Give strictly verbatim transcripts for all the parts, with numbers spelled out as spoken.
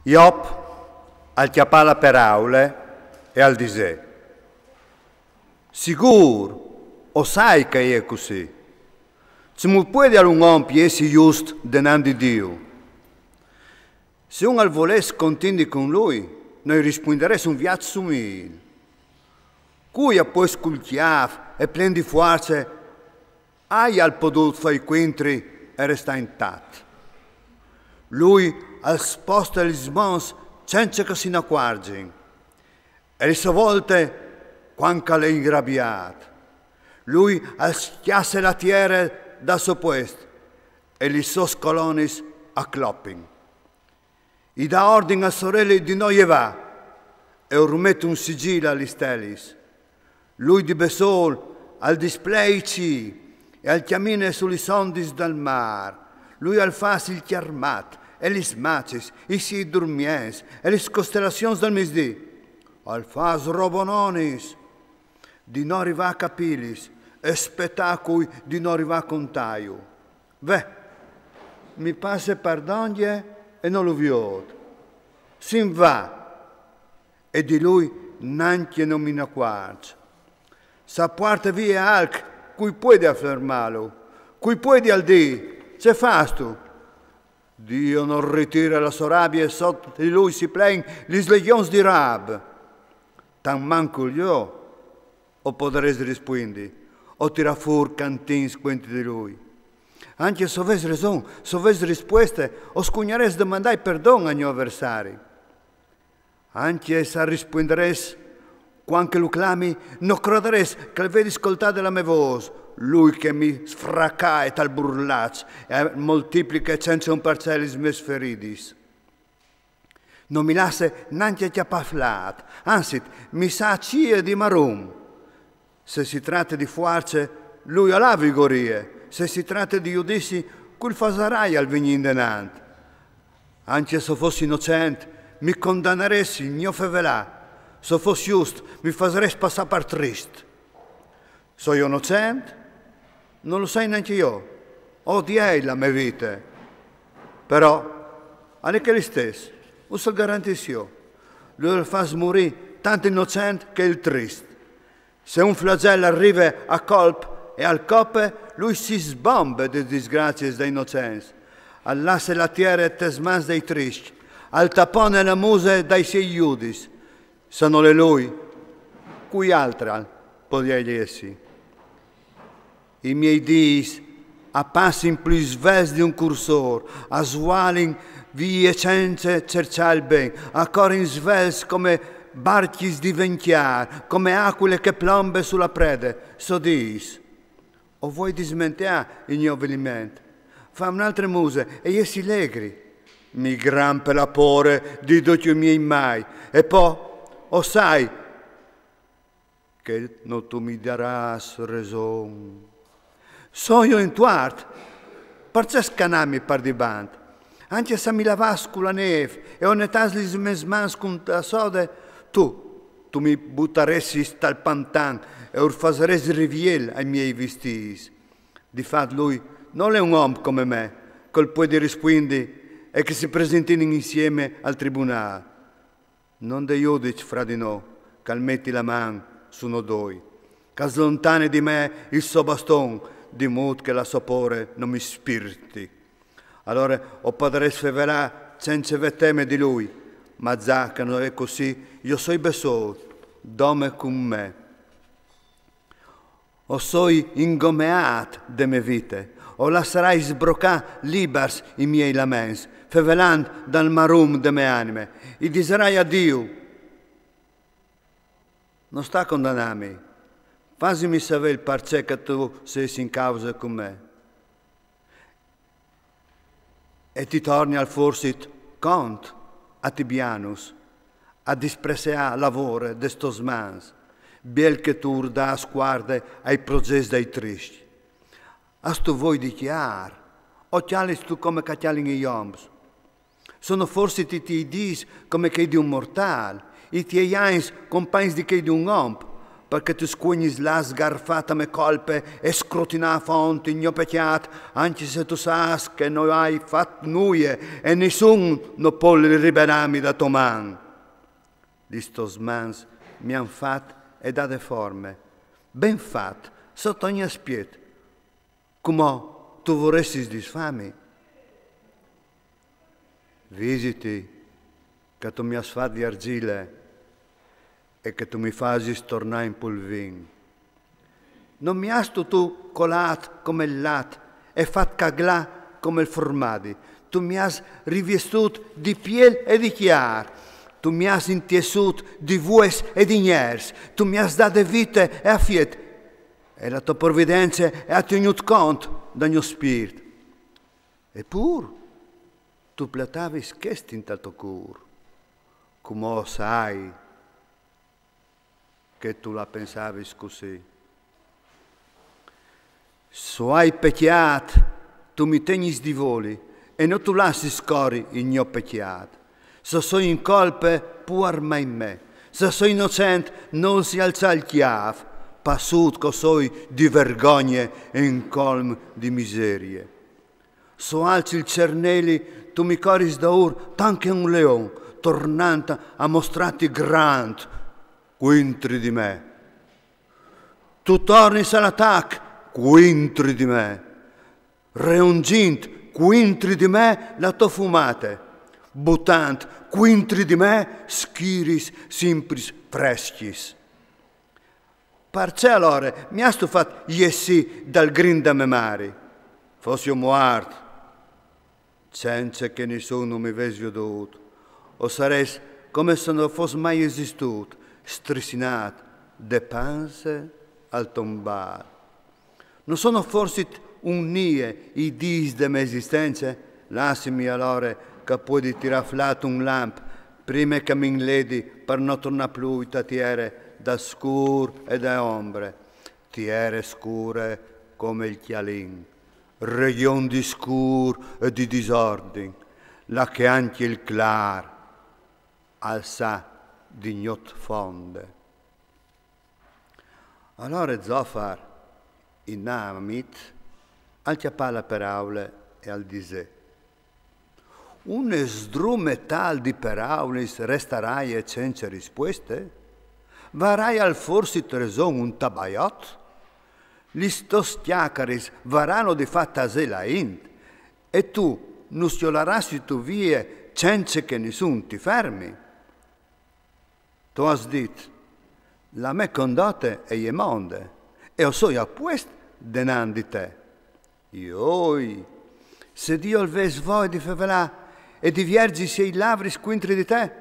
Job al cjapà la peraule e al disè: «Sigûr, o sai che e je cussì. Cemût puedial un om jessi just denant di Diu?» Se un al volès contindi cun lui, no i rispuindarès un viaç sù mil. Cui al pues cul cjâf e plen di fuarce aial podût fâi cuintri e restâ intat? Lui al sposte lis mans cence che si inacuarzin, e lis volte cuant che al è inrabiât. Lui al scjasse la tiere dal so puest e lis sôs colonis a clopin. I da ordin a soreli di no jevâ e ur met un sigil a lis stelis. Lui di bessôl al displei i cîi e al cjamine su lis ondis dal mâr. Lui al fâs il cjarmat e lis macis, i siei durmients e lis costelazions dal misdì. Al fâs robononis di no rivâ a capîlis e spetacui di no rivâ a contâju. Ve, mi passe par dongje e no lu viôt. Si 'nd va, e di lui nancje no mi inacuarç. Se al puarte vie alc, cui puedial fermâlu? Cui puedial dî: «Ce fâstu?» Diu nol ritire la sô rabie sot di lui si plein lis legjons di rab. Tant mancul jo o podarès rispuindi o tirâ fûr cantins cuintri di lui. Ancje se o ves reson, se o ves rispueste, o scugnarès domandâi perdon al gno aversari. Ancje se al rispuindarès cuant che lu clami, no crodarès che al vedi scoltade la mê vôs, lui che mi sfracae tal burlaç e al moltipliche cence un parcè lis mês feridis. No mi lasse nancje cjapâ flât, anzit, mi sa cîr di marum. Se si trate di fuarce, lui al à vigorie, se si trate di judizi, cui lu fasaraial vignî indenant? Ancje se o fos inocent, mi condanarès il gno fevelâ. Se o fos just, mi fasarès passâ par trist. Soi inocent? No lu sai nancje jo. O odiei la mê vite. Però al è chel istès, us al garantìs jo. Lui al fâs murî tant inocent che il trist. Se un flagel al rive a colp e al cope, lui si sbombe des disgraciis dai inocents. Al lasse la tiere tes mans dai triscj, al tapone la muse dai siei judis. Se nol è lui, cui altri al poderial jessi? I miei dîs a passin plui svelts di un cursôr, a svualin vie cence cerçâ il ben, a corin svelts come barcjis di ven cjâr, come acuile che plombe su la prede. Se o dîs: «O vuei dismenteâ il gno aviliment, fâ une altre muse e jessi legri», mi grampe la pôre di ducj i miei mâi. E po o sai che no tu mi darâs reson. Soi jo in tuart? Parcè scanâmi par dibant? Ancje se mi lavàs cu la nêf e o netàs lis mês mans cun la sode, tu, tu mi butaressis tal pantan e ur fasarès riviel ai miei vistîts. Di fat lui nol è un om come me, che al puedi rispuindi e che si presentìn insiemi al tribunâl. No 'nd è judiç fra di nô che al meti la man su nô doi, che al slontani di me il so baston, di mût che la sô pôre no mi spirti. Alore o podarès fevelâ cence vê teme di lui, ma za che nol è cussì, jo o soi bessôl, dome cun me. O soi ingomeât de mê vite, o lassarai sbrocâ libars i miei laments, fevelant dal marum de mê anime, i disarai a Diu: «No sta condanâmi, fasimi savê il parcè che tu sês in cause cun me.» E ti tornial forsit cont a ti bianus, a dispreseâ la vore des tôs mans, biel che tu ur dâs cuarde ai progets dai triscj? Âstu voi di cjâr, o cjalistu come che a cjalin i oms? Sono forsit i tiei dîs come chei di un mortâl, i tiei agns compagns di chei di un om? Parcè tu scuegnis là sgarfât a me colpe e scrutinâ a font il gno pecjât, ancje se tu sâs che no ai fat nuie e nissun no pol liberâmi da tô man. Lis tôs mans mi àn fat e dade forme. Ben fat, sot ogni aspiet. Cumò tu voressis disfâmi? Visiti che tu mi âs fat di arzile e che tu mi fasis tornâ in pulvin. No mi âstu tu colât come il lat e fat caglâ come il formadi. Tu mi âs riviestût di piel e di cjâr. Tu mi âs intiessût di vues e di gners. Tu mi âs dade vite e afiet. E la tô providence e à tignût cont dal gno spirt. Epûr tu platavis chest intal to cûr, cumò o sai che tu la pensavis cussì. Se o ai pecjât, tu mi tegnis di voli e no tu lassis cori il gno pecjât. Se o soi in colpe, puar mai me. Se o soi inocent, nol si alçâ il cjâf, passût che o soi di vergogne e in colm di miserie. Se o alci il cerneli, tu mi coris daûr tant che un leon, tornant a mostrâti grant cuintri di me. Tu tornis al atac cuintri di me, reungjint cuintri di me la tô fumate, butant cuintri di me schiris simpri frescjis. Parcè alore mi âstu fat jessî dal grin da me mari? Fossi jo muart, cence che nissun no mi ves viodût, o sarès come se no fos mai esistût, strissinât de panze al tombâl. No sono forsit un nie i dîs de mê esistence? Lassimi alore che o puedi tirâ flât un lamp, prime che mi inledi par no tornâ plui ta tiere da scûr e da ombre. Tiere scure come il cjalin, regjon di scûr e di disordin, là che ancje il clâr al sa di gnot fonde. Alore Zofar, inamit, al cjapà la peraule e al disè: Un sdrume tâl di peraulis restaraie cence rispueste? Varaial forsit reson un tabaiot? Lis tôs cjacaris varano di fâ tasê la int, e tu nus cjolarâstu vie cence che nissun ti fermi. Tu âs dit: La mê condote e je monde, e o soi a puest denant di te. Joi, se Diu al ves voie di fevelâ e di vierzi i siei lavris cuintri di te,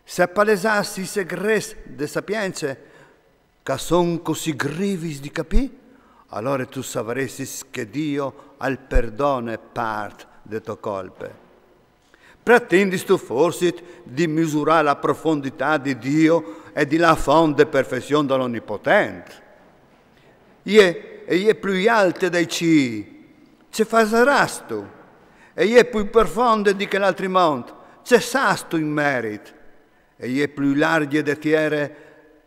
se al palesàs i segrets de sapience, che a son cussì grivis di capî, alore tu savaressis che Diu al perdone part de tô colpe. Pretindistu forsit di misurâ la profonditât di Diu e di la font de perfezion dal Onipotent? E je, e je plui alte dai cîi, ce fasarastu? E je plui profonde di chel altri mont, ce sâstu in merit? E je plui largje de tiere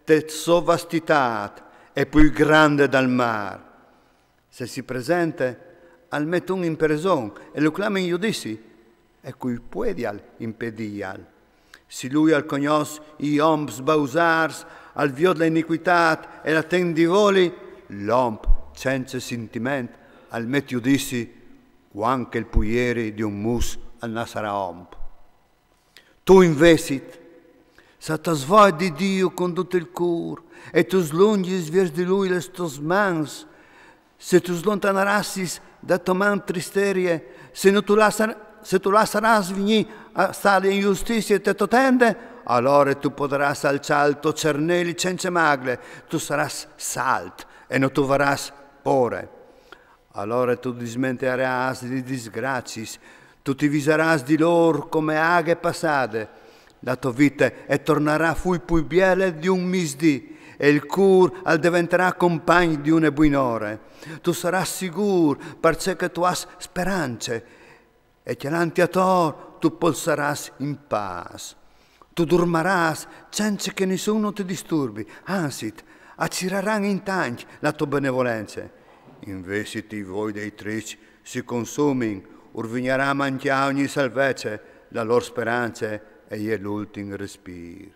te sô vastitât e plui grande dal mâr. Se si presente, al met un in preson e lu clame in judizi, e cui puedial impedîal? Se lui al cognòs i oms bausârs, al viôt la inicuitât e la ten di voli, l'om cence sintiment al met judizi cuant che il puieri di un mus al nassarà om. Tu invezit, se tu âs voie di Diu cun dut il cûr e tu slungjis viers di lui las tôs mans, se tu slontanarassis da tô man tristerie, se no tu lassar-, se tu lassarâs vignî a stâ la injustizie te tô tende, alore tu podarâs alçâ il to cerneli cence magle, tu sarâs salt e no tu varâs pôre. Alore tu dismentearâs lis disgraciis, tu ti visarâs di lôr come aghe passade. La tô vite e tornarà fûr plui biele di un misdì, e il cûr al deventarà compagn di une buinore. Tu sarâs sigûr, parcè che tu âs sperance, e cjalantiti ator tu polsarâs in pâs. Tu durmarâs cence che nissun no ti disturbi, anzit, Aciraran in tancj la tô benevolence. Invezit i voi dai tric si consumin, ur vignarà a mancjâ ogni salvece, la lôr sperance e je l'ultin respîr.